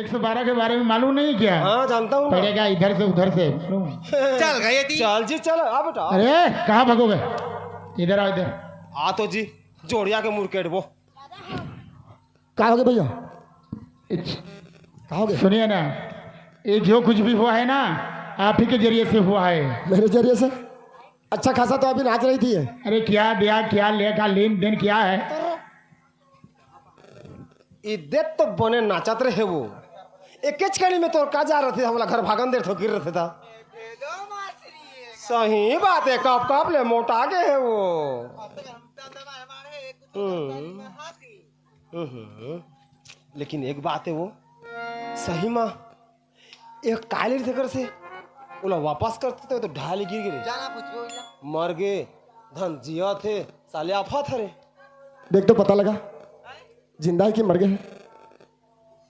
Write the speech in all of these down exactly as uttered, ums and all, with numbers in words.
एक सौ बारह के बारे में मालूम नहीं क्या? हाँ, जानता हूँ ना। पड़ेगा इधर से उधर से। चल गए थी। चल जी, चल, आ बेटा। अरे, कहाँ भागोगे? इधर आओ, इधर। आ तो जी, जोड़िया के मुरकेट वो। का होगे भैया? का होगे? सुनिए ना, ये जो कुछ भी हुआ है ना, आप ही के जरिए से हुआ है। मेरे जरिए से? अच्छा खासा तो अभी नाच रही थी ये। अरे, क्या दिया, क्या लेगा, लेन देन क्या है? इदे तो बने नाचत रहे वो। एकेच कड़ी में तोर का जा रहे थे, हमला घर भागन दे ठोकिर रहे था। सही बात है, कब कब ले मोटा गए है वो। हम्म। हम्म। लेकिन एक बात है वो, सही मा एक काले थे कर से, ओला वापस करते तो, तो ढाल गिर गिरे। जाना पूछो भैया। मर गए, धन जिया थे, साले आफत हरे। देख तो पता लगा, जिंदा है कि मर गए हैं।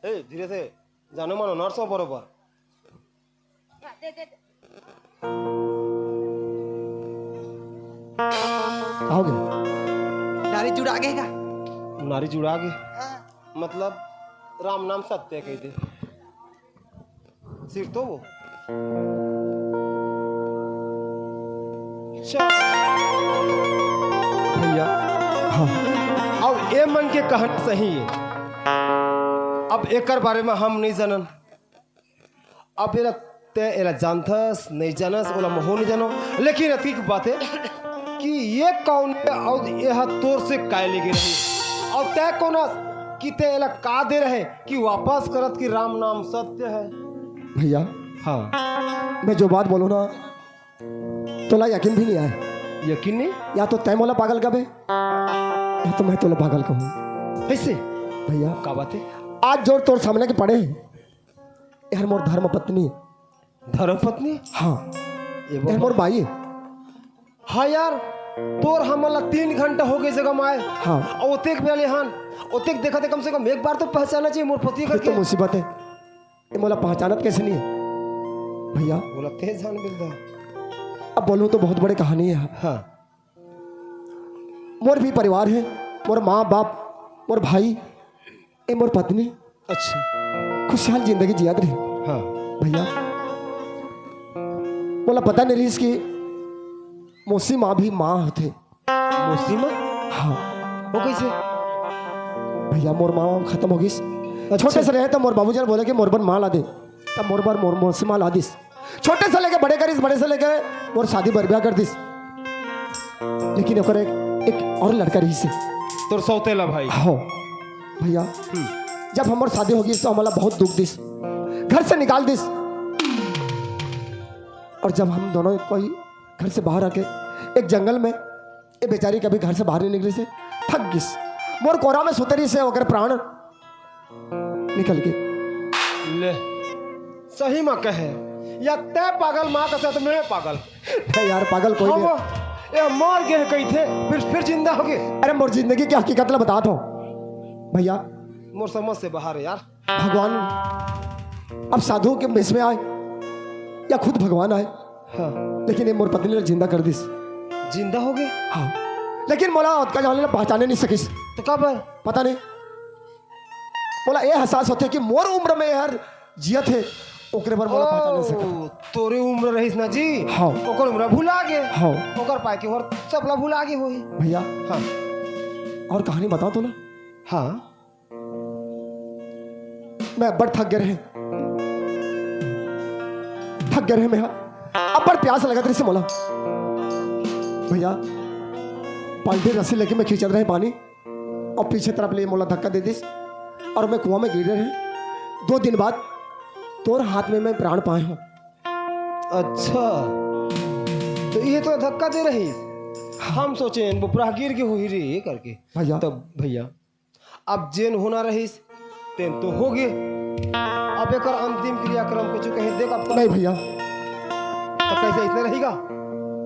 ए, धीरे से, जानो मानो नर्स हो बरोबर। का होगे? नारी जुड़ा गए का? नारी जुड़ा गए? हाँ। मतलब राम नाम सत्य कह दे। सिर तो वो। चल। भैया। हाँ। अब ए मन के कहना सही है। अब एकर बारे में हम नहीं जानन। अब एला ते एला जानथस, नहीं जानस, ओला महू नहीं जानो। लेकिन अतिक बात है कि ये कौन है और यह तोर से काय लेगे रही? और तै कौन हस कि ते एला का दे रहे कि वापस करत कि राम नाम सत्य है? भैया, हाँ। मैं जो बात बोलूँ ना, तोला यकीन भी नहीं आए। यकीन नहीं? या तो तै मोला पागल कबे, या तो मैं तोला पागल कहूँ। कैसे? भैया, का बात है? आज जो तोर सामने के पड़े हैं, यार मोर धर्म पत्नी। धर्म पत्नी? हाँ। ये यार बाबा। मोर बाई। हाँ यार, तोर हमन ला तीन घंटा हो गए जगह माए। हाँ। और ओतेक बेले हान, ओतेक देखा थे, कम से कम एक बार तो पहचाना चाहिए मोर पति ये तो करके। मुसीबत है। ये मोला पहचानत कैसे नहीं है? भैया। बोला तेज जान मिलता। अब बोलूँ तो बहुत बड़ी कहानी है। हाँ। मोर भी परिवार है, मोर माँ बाप, मोर भाई, ए मोर पत्नी। अच्छा। खुशहाल जिंदगी जियात रही। हाँ। भैया, मोला पता नहीं रहीस कि मौसी माँ भी माँ होथे। मौसी माँ? हाँ। वो कैसे? भैया, मोर माँ खत्म हो गईस। अच्छा। छोटे से रहे तो मोर बाबूजी ने बोले कि मोर बर माँ ला दे, तब मोर बर मोर मौसी माँ ला दिस। छोटे से लेके बड़े करिस, बड़े से लेके मोर शादी बर ब्याह कर दिस। लेकिन ओकर एक, एक और लड़का रहीस हे। तोर सौतेला भाई। हो भैया, हम्म। जब हमर शादी हो गईस तो हमला बहुत दुख दिस, घर से निकाल दिस। और जब हम दोनों कोई घर से बाहर आके एक जंगल में, ये बेचारी कभी घर से बाहर नहीं निकली से, थक गईस। मोर कोरा में सुते रहीस हे, ओकर प्राण निकल गे। ले, सही में कहे, या तै पागल माँ का साथ मैं पागल। नहीं यार, पागल कोई हाँ, नहीं। वो, ये मर गए कही थे, फिर, फिर जिंदा हो गए। अरे, मोर जिंदगी की हकीकत ला बतात हों भैया। मोर समझ से बाहर है यार। भगवान, अब साधु के भेष में आए या खुद भगवान आए, हाँ। लेकिन ये मोर पत्नी ला जिंदा कर दिस। जिंदा हो गए? हाँ, लेकिन मोला ओतका जाने ला पहचाने नहीं सकिस। तो कब? पता नहीं। मोला ये एहसास होथे कि मोर उम्र में हर जियत हे, ओकरे बर मोला पहचान नहीं सकत। ओ, तोरे उम्र रहीस ना जी, हाँ। ओकर उम्र भुला गे। हाँ। ओकर पाए के और सबला भुला गे होही। भैया, हाँ। और कहानी बताओ तो ना। हाँ। मैं अब्बड़ थक गए रहे, थक गए रहे मैं, हाँ। अब्बड़ प्यास लगत रहीस मोला। भैया, पानी रस्सी लेके मैं खींचत रहे पानी। और पीछे तरफ ले मोला धक्का दे दिस और मैं कुआं में गिर रहे। दो दिन बाद तोर हाथ में मैं प्राण पाए हों। अच्छा, तो ये तो धक्का दे रही। हम सोचे वो पूरा गिर के हुई रे ये करके। भैया। तब भैया, अब जेन होना रहीस, तेन तो हो गए। अब एकर अंतिम क्रियाक्रम कुछ कहे देख अब तो। नहीं भैया। तो कैसे इतना रहेगा?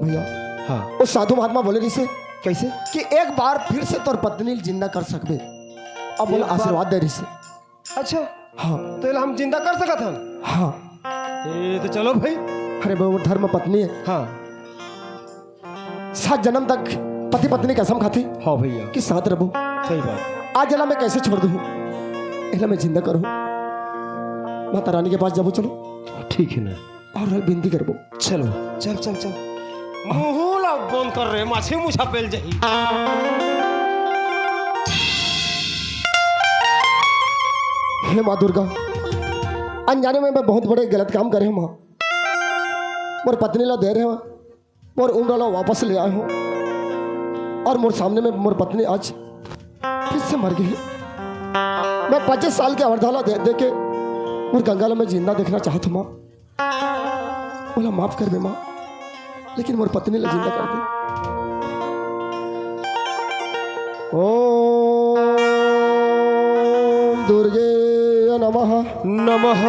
भैया। हाँ। वो साधु महात्मा बोले रहीस हे कैसे? कि एक बार फिर से तोर पत्नी जिंदा कर सकबे। अब बोला एक बार आशीर्वाद दे रहीस हे। अच्छा। हाँ। तो एला हम जिंदा कर सकत हन? हाँ। ए, तो चलो भाई। अरे वो धर्म पत्नी है। हाँ। सात जन्म तक पति पत्नी कसम खाथे हाँ भैया। कि साथ रहबो। सही बात। आज एला मैं कैसे छोड़ दूँ? एला मैं जिंदा करूँ। माता रानी के पास जाबो, चलो। ठीक है ना। और विनती करबो। चलो, चल, चल, चल। मुंह ला बंद कर रे, माछी मुछा पेल जाही। हे माँ दुर्गा, अनजाने में मैं बहुत बड़े गलत काम करे हंव माँ। मोर पत्नी ला दे रहे हंव, मोर उम्र ला वापस ले आए हंव, और मोर सामने में मोर पत्नी आज फिर से मर गई। मैं पच्चीस साल के अवरधा ला दे, दे के मोर गंगा ला मैं जिंदा देखना चाहत हंव माँ। मोला माफ कर दे माँ, लेकिन मोर पत्नी ला जिंदा कर दे। ओम दुर्गे नमः। नमः।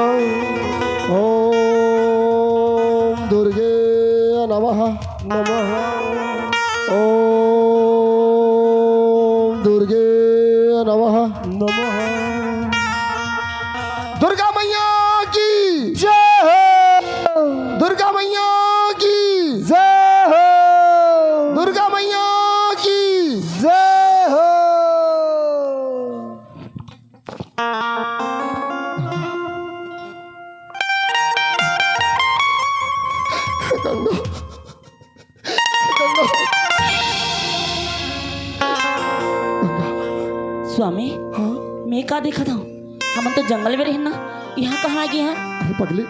ओम दुर्गे नमः। नमः। ओम दुर्गे नमः। नमः। दुर्गा मैया की जय हो। दुर्गा मैया की जय हो। दुर्गा मैया की जय हो। गंगा, गंगा। स्वामी, हाँ? मैं का देखत हंव? हमन तो जंगल में रहेन ना, इहाँ कहाँ आ गे हन? अरे पगली,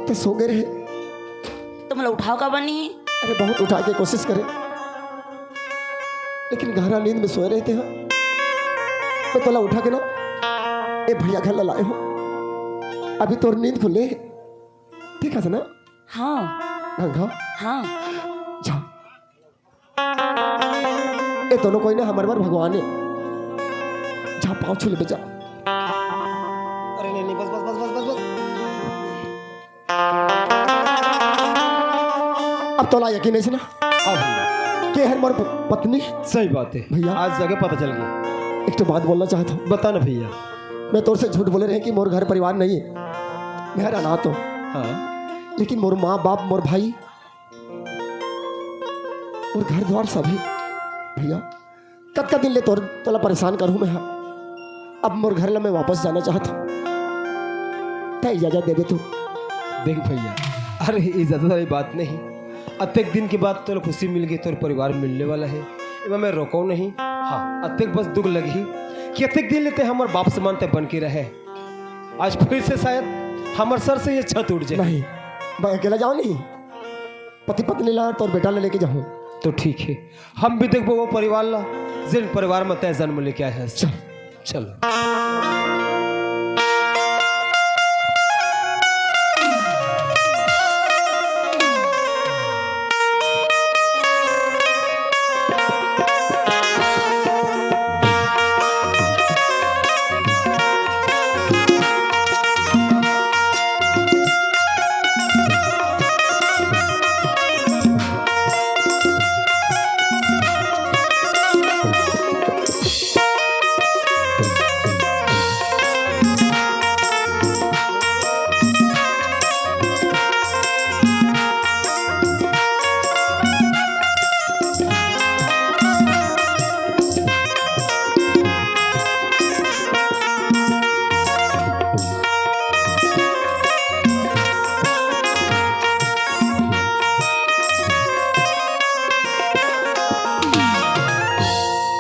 तैं सो गे रहे। त मोला उठाव काबर नहीं? अरे बहुत उठाय के कोशिश करे, लेकिन गहरा नींद में सोए रहे हस। मैं तोला उठा के ना ए भैया घर ला लाए हंव। अभी तोर नींद खुले हे, ठीक हे ना? हाँ। गंगा। हाँ। जा। ए दोनों कोई ना हमर बर भगवान हे। जा पाँव छू लेबे जा। अरे नहीं, नहीं, बस, बस, बस। अब तोला यकीन हे ना? हाँ भैया। के हर मोर प-, पत्नी? सही बात हे। भैया। आज जाके पता चल गया। एक तो बात बोलना चाहत हंव। बता ना भैया। मैं तोर से झूठ बोले रहे कि मोर घर परिवार नहीं हे। मैं हर अनाथ हंव। हाँ। लेकिन मोर माँ, बाप, मोर भाई, मोर घर द्वार सब हे। भैया, कतका दिन ले तोर, तोला परेशान करहूं मैं हा? अब मोर घर ला मैं वापस जाना चाहत हंव। तैं इजाजत देबे तो। देख भैया, अरे इजाजत वाली बात नहीं। अतेक दिन के बाद तोला खुशी मिल गे, तोर परिवार मिलने वाला हे। एमा मैं रोकंव नहीं। हाँ, अतेक बस दुख लगही कि अतेक दिन ले तैं हमर बाप समान तैं बन के रहे। आज फिर से शायद हमर सर से ये छत उठ जाए। नहीं, मैं अकेला जांव नहीं। पति पत्नी ला, तोर बेटा ला लेके जाहूं। तो ठीक हे, हम भी देखबो वो परिवार ला, जेन परिवार में तैं जन्म लेके आए हस। चल। चल।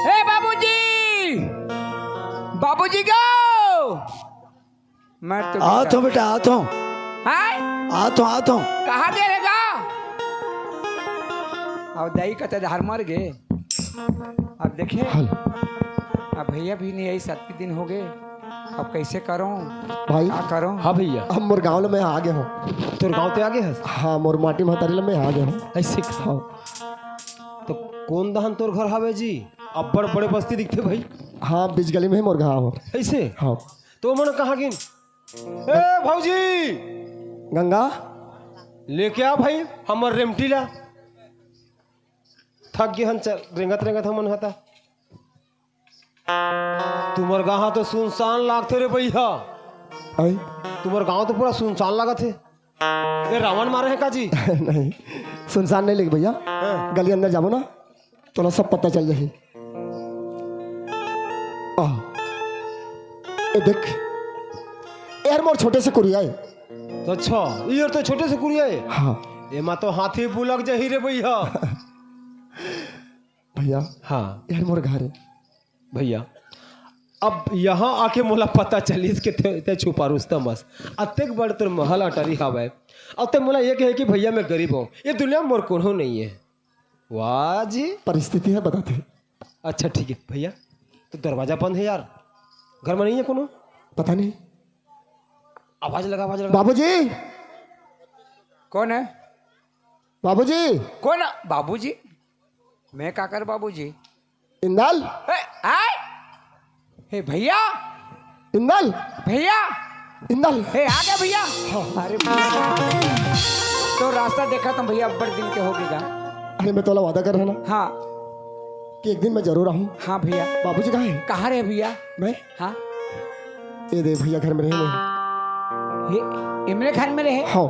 ए बाबूजी, बाबूजी गो। मर तो आत हंव बेटा, आत हंव। हैं? आत हंव, आत हंव। कहाँ गे रहेगा? अब दाई का तो धार मर गे। अब देखे, हेलो। अब भैया भी नहीं आई, सात दिन हो गे। अब कैसे करंव? भाई। का करंव? हाँ भैया। अब मोर गांव ले मैं आ गे हंव। तोर गांव तैं आ गे हस? हाँ, मोर माटी महतारी ले मैं आ गे हंव। ऐसे का? हाँ। तो कोन दहन तोर घर हवे जी? अब्बड़ बड़े बस्ती दिखथे भाई। हाँ, बीच गली में ही मोर घर हे। ऐसे? हाँ। तो मन कहाँ गिन? ए भौजी! गंगा? लेके आ भाई, हमर रेमटी ला। थक गे हन, चल, रेंगत रेंगत हमन हता। तुम्हर गांव तो सुनसान लागथे रे भैया। आई? तुम्हर गांव तो पूरा सुनसान लागत हे। ए, रावण मारे हे का जी? नहीं, सुनसान नहीं लगे भैया। हाँ। गली अंदर जाबो ना, तोला सब पता चल जाही। आ, ए देख, ए हर मोर छोटे से कुरिया हे। तो अच्छा, ये तो छोटे से कुरिया हे। हाँ। एमा तो हाथी बुलक जाही रे भैया। भैया। हाँ। ए हर मोर घर हे। भैया, अब यहाँ आके मोला पता चलिस कि ते, ते छुपा रुस्तम अस। अतेक बड़ तोर महल अटारी हावय। अब ते मोला ये कहे कि भैया मैं गरीब हूँ, ये दुनिया में मोर कोनो नहीं है। वाह जी। परिस्थिति हे, बताथे। अच्छा ठीक है भैया, तो दरवाजा बंद है यार, घर में नहीं है कोनो? पता नहीं। आवाज लगा, आवाज लगा। बाबूजी। कौन है? बाबूजी। कौन? बाबूजी? मैं का कर बाबूजी? इंदल। ए, आय? हे भैया। इंदल। भैया। इंदल। हे, आ गया भैया। हाँ। अरे भैया। तो रास्ता देखा था भैया, बड़ दिन के हो गया। अरे मैं तोला वादा कर रहा ना। हाँ। कि एक दिन मैं जरूर आऊँ। हाँ भैया। बाबूजी कहाँ है? कहाँ रहे भैया? मैं? हाँ। ये दे भैया, घर में रहे नहीं। ये इमरे घर में रहे? हाँ।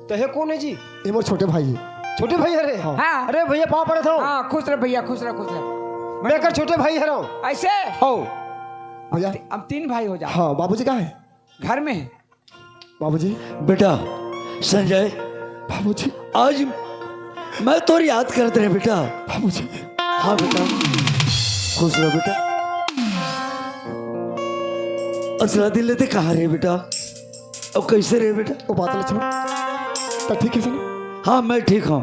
तो हे कौन है जी? ये मोर छोटे भाई है। छोटे भाई हरे? हाँ। हाँ। अरे भैया, पाँव पड़त हँव। हाँ, खुश रह भैया, खुश रह, खुश रह। मैं एकर छोटे भाई हरँव। ऐसे? हो। भैया। हम तीन भाई हो जा। हाँ, बाबूजी कहाँ है? घर में है। बाबूजी। बेटा संजय। बाबूजी। आज मैं तोर याद करत रहे बेटा। बाबूजी। हाँ बेटा, खुश रह बेटा। असला दिन ले ते कहाँ रहे बेटा? अब कैसे रहे बेटा? वो बात ला छोड़। त ठीक है ना? हाँ, मैं ठीक हूँ।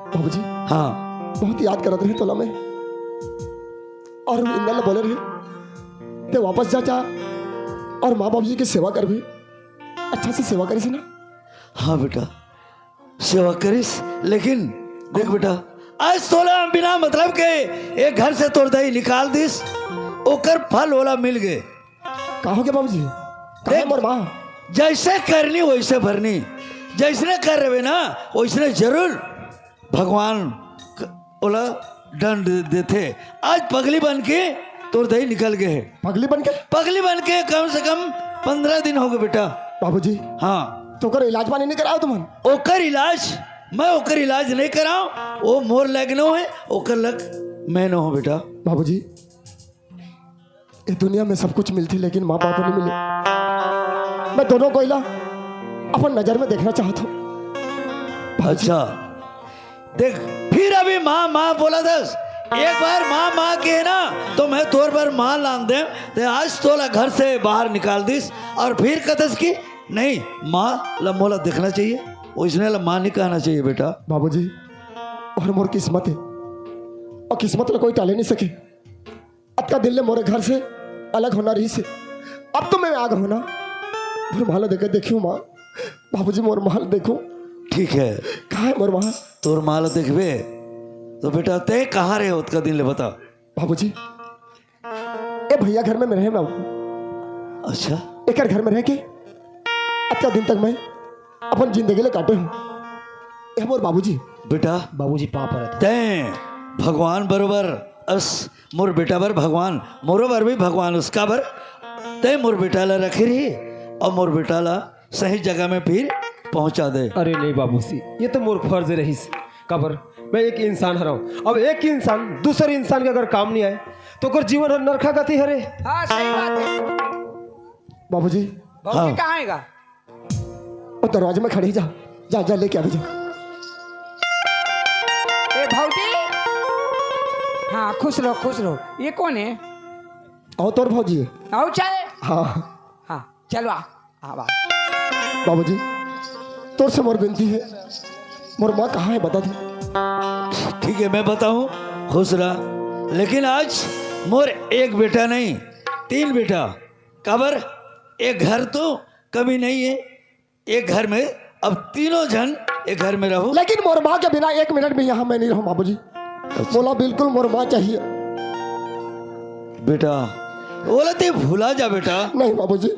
बाबूजी। हाँ। बहुत याद करत रहे तोला मैं। और इंदल ला बोले रहे, ते वापस जा, जा और माँ बाबूजी की सेवा कर भी। अच्छा से सेवा करिस ना? हाँ बेटा, सेवा करिस, लेकिन देख बेटा, आज तोला बिना मतलब के एक घर से तोर दाई निकाल दिस, ओकर फल ओला मिल गए। का हो गया बाबूजी? कहाँ देख, मोर माँ? जैसे करनी वैसे भरनी, जैसने कर रहे ना वैसने जरूर भगवान क-, ओला दंड दे-, देथे। आज पगली बन के तोर दाई निकल गए हे। पगली बन के? पगली बन के कम से कम पंद्रह दिन हो गए बेटा। बाबूजी। हाँ। तो ओकर इलाज पानी नहीं कराओ तुमन? ओकर इलाज, मैं ओकर इलाज नहीं कराओ, वो मोर लग नो है, ओकर लग मैं नो हो बेटा। बाबूजी, ये दुनिया में सब कुछ मिलथे, लेकिन माँ बाप नहीं मिले। मैं दोनों कोई ला अपन नजर में देखना चाहत हूँ। अच्छा, देख, फिर अभी माँ, माँ बोला दस, एक बार माँ, माँ के ना, तो मैं तोर बर माँ लान दे। ते आज तोला घर से बाहर निकाल दिस और फिर कतस की नहीं, माँ ला मोला देखना चाहिए, ओइसने ला माँ नहीं कहना चाहिए बेटा। बाबूजी, और मोर किस्मत है, और किस्मत ला कोई टाले नहीं सके। अतका दिन ले मोरे घर से अलग होना रहिस हे। अब तो मैं आग होना। मोर माँ ला देखे, देखियो माँ। बाबूजी, मोर माँ ला देखो। ठीक है। कहाँ है मोर माँ? तोर माँ ला देखबे तो बेटा, ते कहाँ रहे ओतका दिन ले, बता। बाबूजी, ए भैया घर में मैं रहे ना। अच्छा। एकर घर में रह के अतका दिन तक मैं अपन जिंदगी ले काटे हूँ। ए मोर बाबूजी। बेटा, बाबूजी पाँव परत हे। तैं भगवान बरोबर अस, मोर बेटा बर भगवान, मोरो बर भी भगवान अस। काबर तैं मोर बेटा ला रखे रही और मोर बेटा ला सही जगह में फिर पहुंचा दे। अरे नहीं बाबूजी, ये तो मोर फर्ज रहिस। काबर मैं एक इंसान हरँव, अब एक इंसान दूसर इंसान के अगर काम नहीं आए तो ओकर जीवन हर नरका गति हरे। हाँ, सही बात है। बाबूजी। बाबूजी हाँ। कहाँ आएगा? वो दरवाजे में खड़े ही जा, जा, जा, लेके आ भी जा। ए भौजी, हाँ, खुश रहो, खुश रहो। ये कौन है? आओ, तोर भौजी है। आओ, चाहे। हाँ। हाँ, चलो, आ, आ, आ। बाबूजी, तोर से मोर विनती है, मोर माँ कहाँ है, बता दे। ठीक है, मैं बताऊँ, खुश रह। लेकिन आज मोर एक बेटा नहीं, तीन बेटा। काबर, एक घर तो कमी नहीं है, एक घर में अब तीनों झन एक घर में रहो। लेकिन मोर माँ के बिना एक मिनट भी यहाँ मैं नहीं रहूँ बाबूजी। अच्छा। मोला बिल्कुल मोर माँ चाहिए। बेटा, ओला ते भुला जा बेटा। नहीं बाबूजी।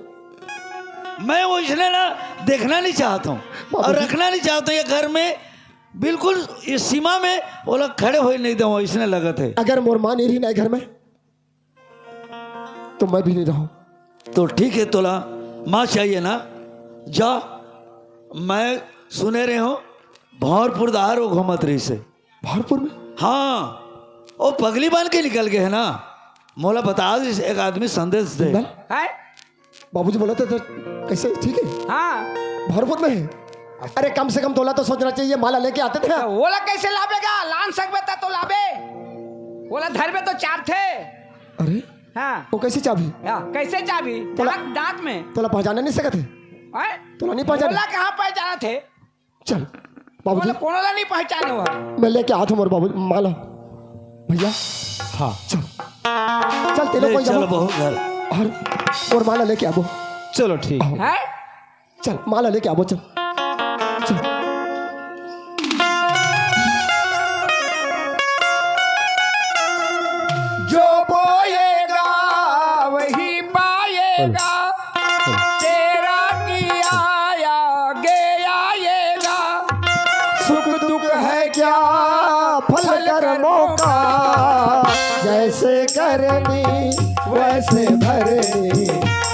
मैं ओइसने ना देखना नहीं चाहत हूँ और बाबूजी। रखना नहीं चाहत हूँ ये घर में। बिल्कुल ये सीमा में ओला खड़े होए नहीं दूँ, ओइसने लगत है। अगर मोर माँ नहीं रही ना घर में, तो मैं भी नहीं रहूं। तो ठीक है, तोला माँ चाहिए ना, जा। मैं सुने रहे हूँ, भौरपुर दार वो घूमत रहिस हे। भौरपुर में? हाँ, वो पगली बन के निकल गए है ना। मोला बता दे, एक आदमी संदेश दे। नहीं। है? बाबूजी बोलत हे तो कैसे, ठीक है? हाँ। भरपुर में है। अरे, कम से कम तोला तो सोचना चाहिए, माला लेके आते थे। तो ओला कैसे लाबेगा? लान सकबे त तो लाबे। ओला धरबे तो चाबथे। अरे, हाँ। वो कैसे चाबही? हाँ, कैसे चाबही? तोला दांत, दांत में। तोला पहचान नहीं सकत हे? हैं? तोला नहीं पहचान? ओला कहाँ पहचानत हे? चल बाबूजी। कोनो ला नहीं पहचाने हो। मैं लेके आत हूँ मोर बाबू माला। भैया। हाँ। चल, चल, तेरे ले कोई चल जमा बहू घर। और, और माला लेके आबो। चलो ठीक। हैं? चल, माला लेके आबो, चल। चल। जो बोएगा वही पाएगा। तेरा किया आगे आएगा। सुख दुख है क्या फल कर्मों का। जैसे करनी वैसे भरनी,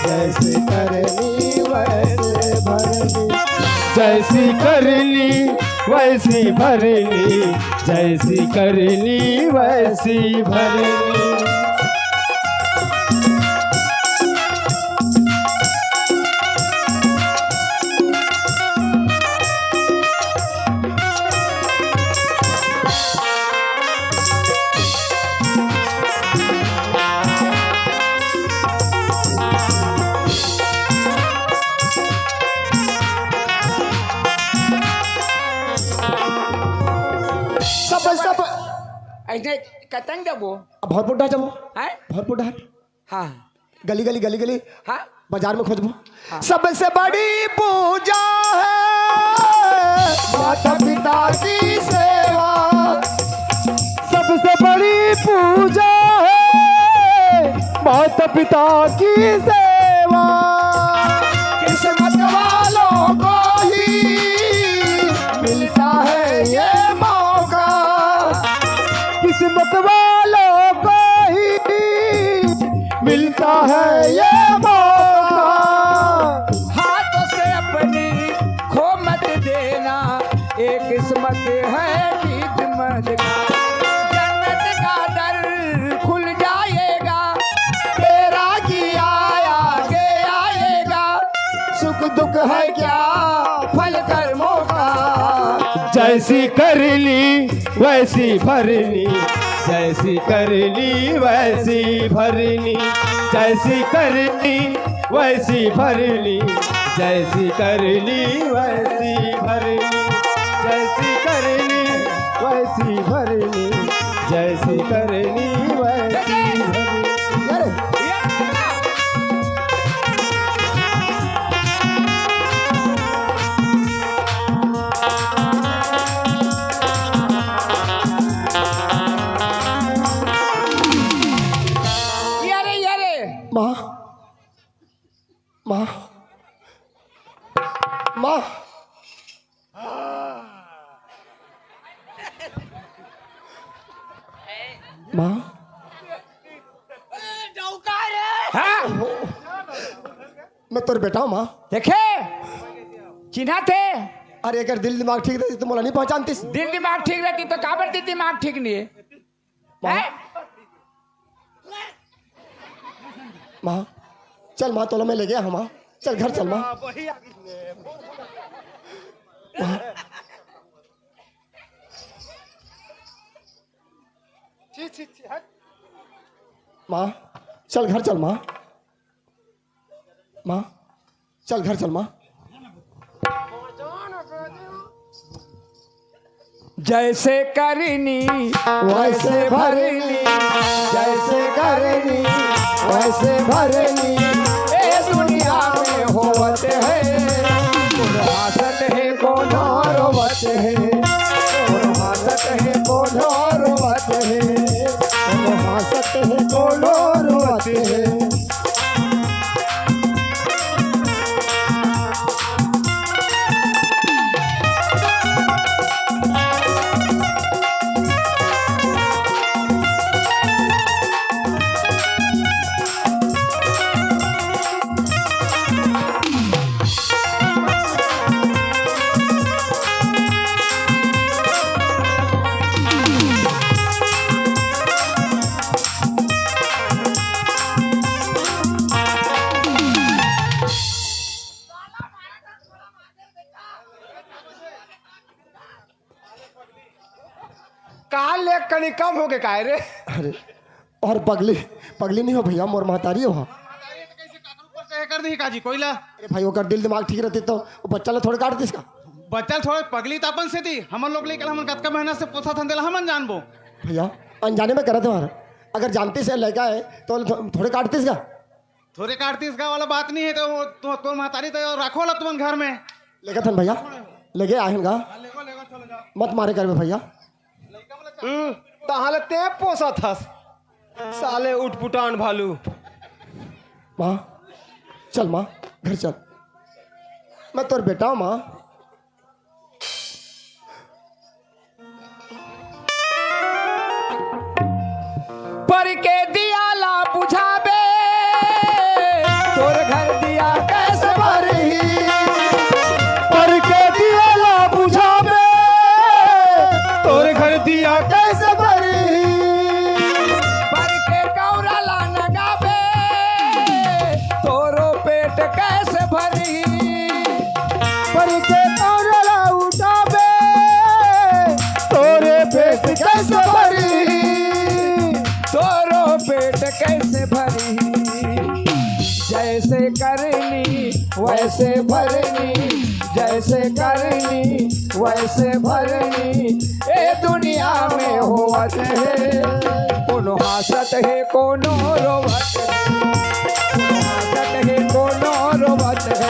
जैसे करनी वैसे भरनी। जैसी करनी वैसी भरनी, जैसी करनी वैसी भरनी। सब, सब ऐसे कतन जबो? अब भरपुर डहर जबो। हैं? भरपुर डहर। हाँ। गली गली, गली गली। हाँ। बाजार में खोजबो। हाँ। सबसे बड़ी पूजा है माता पिता की सेवा। सबसे बड़ी पूजा है माता पिता की सेवा। किस्मत वालों को ही मिलता है ये मौका। किस्मत वालों को ही मिलता है ये मौका। हाथों से अपनी खो मत देना, एक किस्मत है खिदमत का। जन्नत का दर खुल जाएगा, तेरा किया आगे आएगा। सुख दुख है क्या फल कर्मों का। जैसी करनी वैसी भरनी, जैसी करनी वैसी भरनी, जैसी करनी वैसी भरनी, जैसी करनी वैसी भरनी, जैसी करनी वैसी भरनी, जैसी करनी वैसी भरनी। अरे। ये रे, ये रे। माँ, माँ, माँ, माँ। हाँ? मैं तोर बेटा हूँ, माँ। देखे, चिन्हा थे। अरे, अगर दिल दिमाग ठीक रहती तो मोला नहीं पहचानतीस। दिल दिमाग ठीक रहती तो काबर दी दिमाग ठीक नहीं है? माँ। हैं? माँ, चल माँ, तोला मैं ले गया हूँ माँ, चल घर चल माँ। माँ। माँ, चल घर चल माँ। माँ, चल घर चल माँ। जैसे करनी वैसे भरनी, जैसे करनी वैसे भरनी। ए दुनिया में होवत है, कोनो हंसत है कोनो रोवत है, कोनो हंसत है कोनो रोवत है, कोनो हंसत है कोनो रोवत है। काल ले कनी कम होगे काय रे? अरे, अउ पगली, पगली नहीं हो भैया, मोर महतारी हो। कहे कर दी काजी कोई ला। अरे भाई, ओकर दिल दिमाग ठीक रहती तो वो बच्चा ला थोड़े काट दिस का। बच्चा ला थोड़े, पगली तो अपन से थी, हमन लोग लेके हमन कतका मेहनत से पोसा थन देला, हमन जानबो। भैया, अनजाने में करत हमारा, अगर जानती से लड़का है तो थो-, थोड़े काट दिस का। थोड़े काट दिस का वाला बात नहीं है, तो वो तो, तोर महतारी तो राखो ला तुमन घर में। लेके थन भैया, लेके आहिन गा। हाँ, लेगो, लेगो, चलो जाओ। मत मारे करबे भैया। हम्म, ताहले ते पोसत हस, साले उटपुटान भालू। माँ, चल माँ, घर चल। मैं तोर बेटा हूँ माँ। पर के दिया ला बुझाबे, तोर घर दिया कैसे भरही? पर के दिया ला बुझाबे, तोर घर दिया कैसे भरही? पर के कौरा ला नगाबे, तोरो पेट कैसे भरही? पर के कौरा ला उठाबे, तोरे पेट कैसे भरही? तोरो पेट कैसे भरही? जैसे करनी वैसे भरनी, जैसे करनी वैसे भरनी। ए दुनिया में होवत हे, कोनो हंसत हे, कोनो रोवत हे, कोनो हंसत हे, कोनो रोवत हे।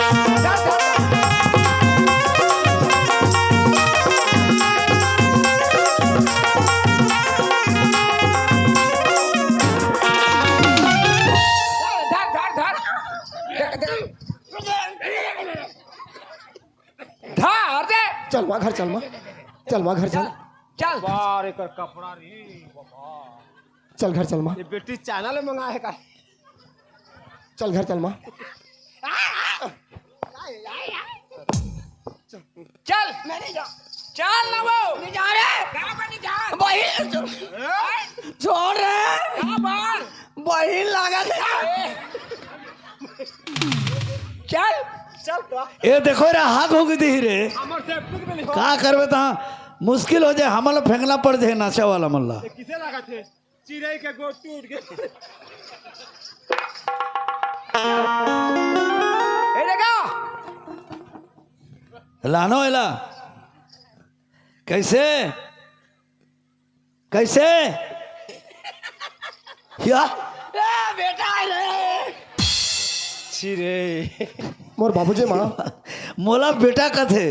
धर, धर, धर। देख, देख। धर दे। चल माँ, घर चल माँ, चल माँ, घर चल। चल। बार एकर कपड़ा रे बाबा। चल घर चल माँ। ये बेटी चाइना ले मंगाए का? चल घर चल माँ। चल। मैं नहीं जा। चल ना वो। नहीं जा रे। कहाँ पर नहीं जा? बहिन। हैं? छोड़ रे। कहाँ पर? बहिन लागत हे। ए। चल। चल तो। ए देखो रे, हाक हो गई दी रे। हमर से कुछ भी नहीं हो। का करबे ता? मुश्किल हो जाए, हमला फेंकना पड़ जाए नशा वाला मल्ला। ये किसे लागत हे? चिरई के गोड़ टूट गए। ए देखा, लानो एला। कैसे? कैसे? या? ए, बेटा रे। छी रे। मोर बाबूजी माँ। मोला बेटा कथे।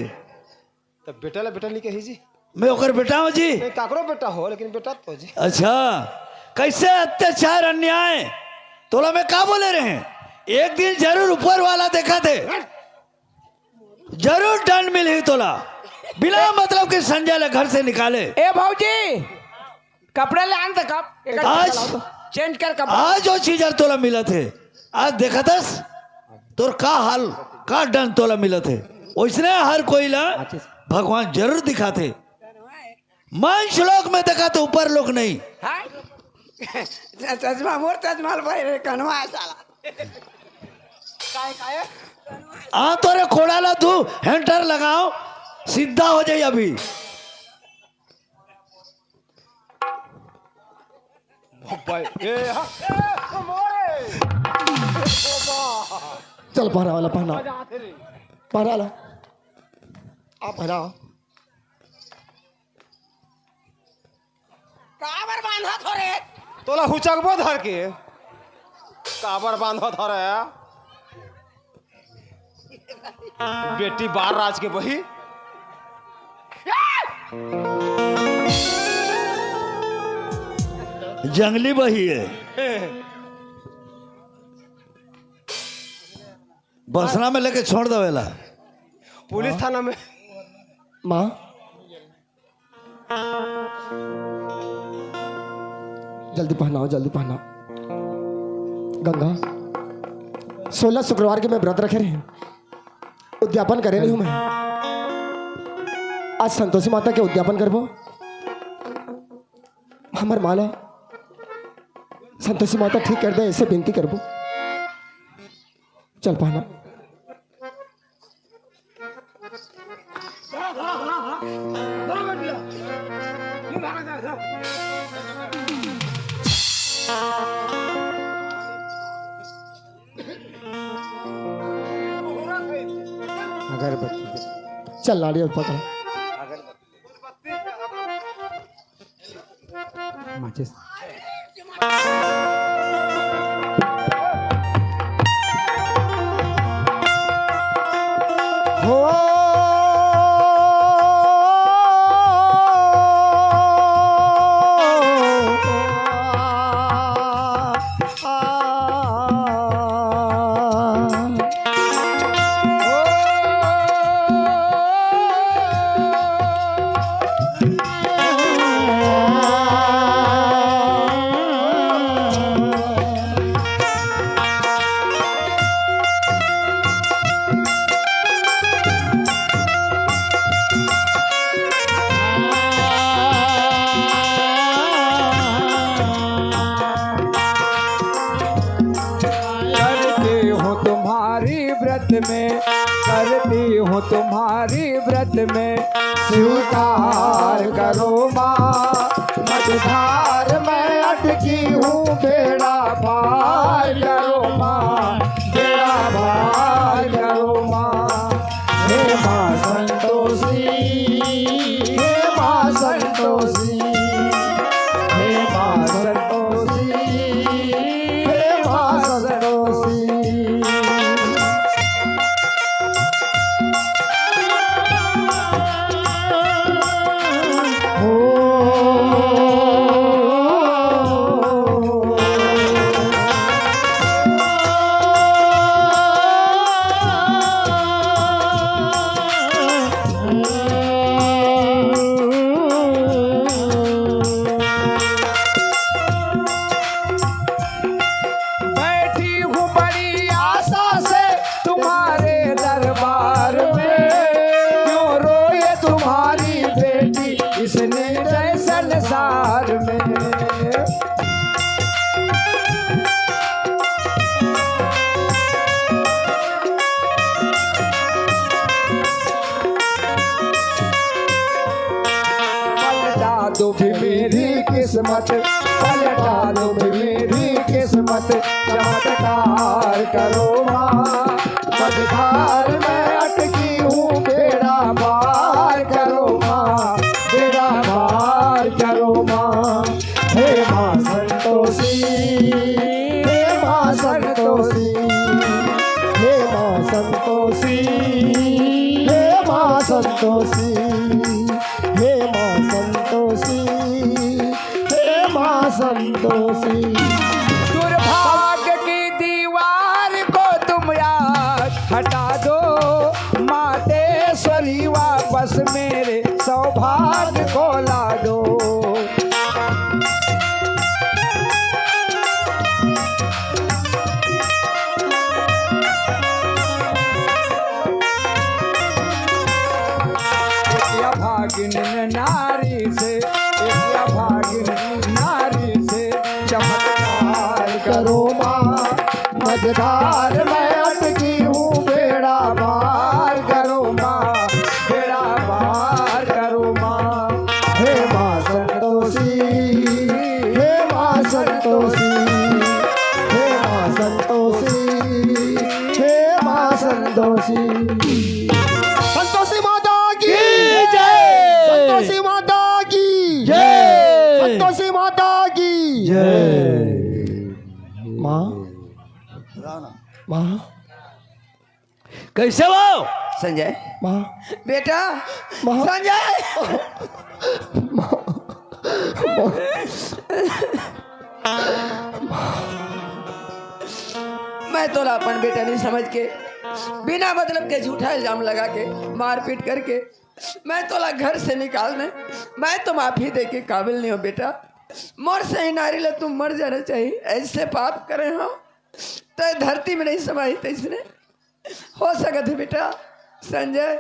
तब बेटा ला बेटा नहीं कही जी। मैं ओकर बेटा हूँ जी। नहीं, काकरो बेटा हो, लेकिन बेटा तो जी। अच्छा, कैसे अत्याचार अन्याय? तोला मैं का बोले रहे? एक दिन जरूर ऊपर वाला देखाथे, जरूर दंड मिलही तोला। बिना मतलब के संजय ला घर से निकाले। ए भौजी, कपड़ा ले आन त कब? एकर आज, चेंज कर कपड़ा। आज वो चीज हर तोला मिलत हे, आज देखतस तोर का हाल, का दंड तोला मिलत हे। ओइसने हर कोई ला भगवान जरूर दिखाथे। मंच लोक में देखा तो ऊपर लोक नहीं। हाँ? चश्मा मोर चश्मा ल भाई रे, कनवा है साला। काय, काय? आ तोरे कोड़ा ला तू हैंटर लगाओ, सीधा हो जाई अभी। बाबा, ए, हा, ए, मोरे। बाबा। चल, पहना वाला, पहना। मजा आते रे। पहना ला। आप पहनाओ। काबर बांधत हो रे? तोला हुचकबो धर के। काबर बांधत हो रे? बेटी बार राज के बही। जंगली बही है। बसना में लेके छोड़ देवेला। पुलिस थाना में। माँ, जल्दी पहनाओ, जल्दी पहनाओ। गंगा, सोलह शुक्रवार के मैं व्रत रखे रहे, उद्यापन करे नहीं हूँ मैं। आज संतोषी माता के उद्यापन करबो। हमर माला संतोषी माता ठीक कर दे, ऐसे विनती करबो। चल पहना। चल, लाड़ी और पकड़। माचिस। हो। करती हूँ तुम्हारी व्रत में, करती हूँ तुम्हारी व्रत में, स्वीकार करो माँ। मझधार में अटकी हूँ, बेड़ा पार करो माँ, बेड़ा पार करो माँ। हे माँ संतोषी, हे माँ संतोषी, हे माँ संतोषी, हे माँ संतोषी। बैठी हूँ बड़ी आशा से तुम्हारे दरबार में, क्यों रोए तुम्हारी बेटी इस निर्दय संसार में। पलटा दो भी मेरी किस्मत, पलटा दो भी मेरी किस्मत, चमत्कार करो माँ। मझधार में अटकी हूँ, बेड़ा पार करो माँ, बेड़ा पार करो माँ। हे माँ संतोषी, हे माँ संतोषी, हे माँ संतोषी, हे माँ संतोषी, हे माँ संतोषी, हे माँ संतोषी। दुर्भाग्य की दीवार को तुम आज हटा दो, मातेश्वरी वापस मेरे सौभाग्य को ला दो। या भागिन नारी से, या भागिन नारी से चमत्कार करो माँ। मझधार में अटकी हूँ, बेड़ा पार करो माँ, बेड़ा पार करो माँ। हे माँ संतोषी, हे माँ संतोषी, हे माँ संतोषी, हे माँ संतोषी। संतोषी माता की जय। संतोषी माता की जय। संतोषी माता की जय। माँ, माँ। कैसे हो? संजय। माँ। बेटा। माँ। संजय। माँ। मैं तोला अपन बेटा नहीं समझ के, बिना मतलब के झूठा इल्जाम लगा के, मारपीट करके मैं तोला घर से निकाल दे। मैं तो माफी दे के काबिल नहीं हूँ बेटा। मोर सही नारी ला तुम मर जाना चाहिए, ऐसे पाप करे हो तो धरती में नहीं समाई। तैसने हो सकत हे बेटा, संजय,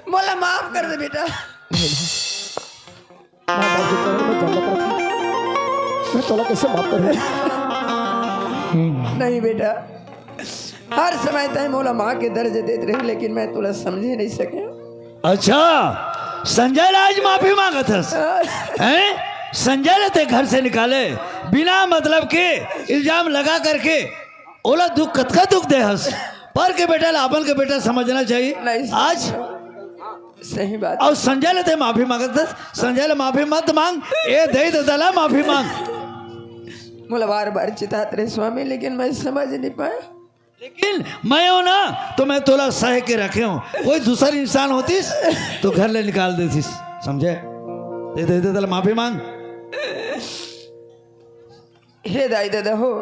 मोला माफ कर दे बेटा। माँ बाप के चरण में जन्नत रखी। मैं तोला कैसे माफ करूँ? नहीं बेटा, हर समय तय मोला माँ के दर्ज देत रही, लेकिन मैं तोला समझे नहीं सके। अच्छा, संजय ला आज माफी मांगत हस? हैं? संजय ला ते घर से निकाले, बिना मतलब के इल्जाम लगा करके ओला दुख, कतका दुख दे हस। पर के बेटा ला अपन के बेटा समझना चाहिए। नहीं। आज सही बात। अउ संजय ले ते माफी मांगत हस, संजय ले माफी मत मांग, ए दई ददा ला माफी मांग। मोला बार बार चितात रहे स्वामी, लेकिन मैं समझ नहीं पाया। लेकिन मैं हूं ना, तो मैं तोला सह के रखे हूं। कोई दूसर इंसान होतिस तो घर ले निकाल देतिस, समझे? ए दई ददा ला माफी मांग। हे दाई ददा हो,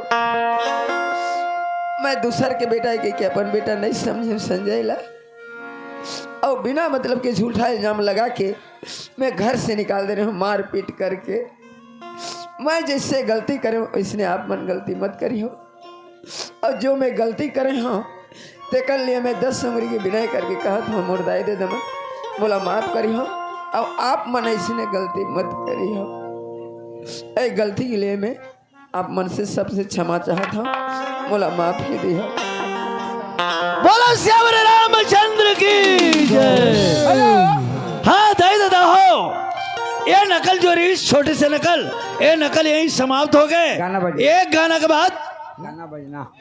मैं दूसर के बेटा के, के अपन बेटा नहीं समझे संजय ला। अउ बिना मतलब के झूठा इल्जाम लगा के मैं घर से निकाल दे रहे हूँ, मारपीट करके। मैं जैसे गलती करे हूँ, वैसने आप मन गलती मत करिहो। अउ जो मैं गलती करे हूँ, तेकर लिए मैं दस उंगरी के विनय करके कहत हूँ, मोर दाई ददा मन, मोला माफ करिहो। अउ आप मन ऐसने गलती मत करिहो। ए गलती के लिए मैं आप मन से सबसे क्षमा चाहत हूँ, मोला माफ ही दिहो। बोलो सियावर रामचंद्र की जय। हाँ दई ददा हो, ये नकल जो रहिस, छोटे से नकल, ये नकल यहीं समाप्त हो गए। गाना बज- एक गाना के बाद गाना बजना।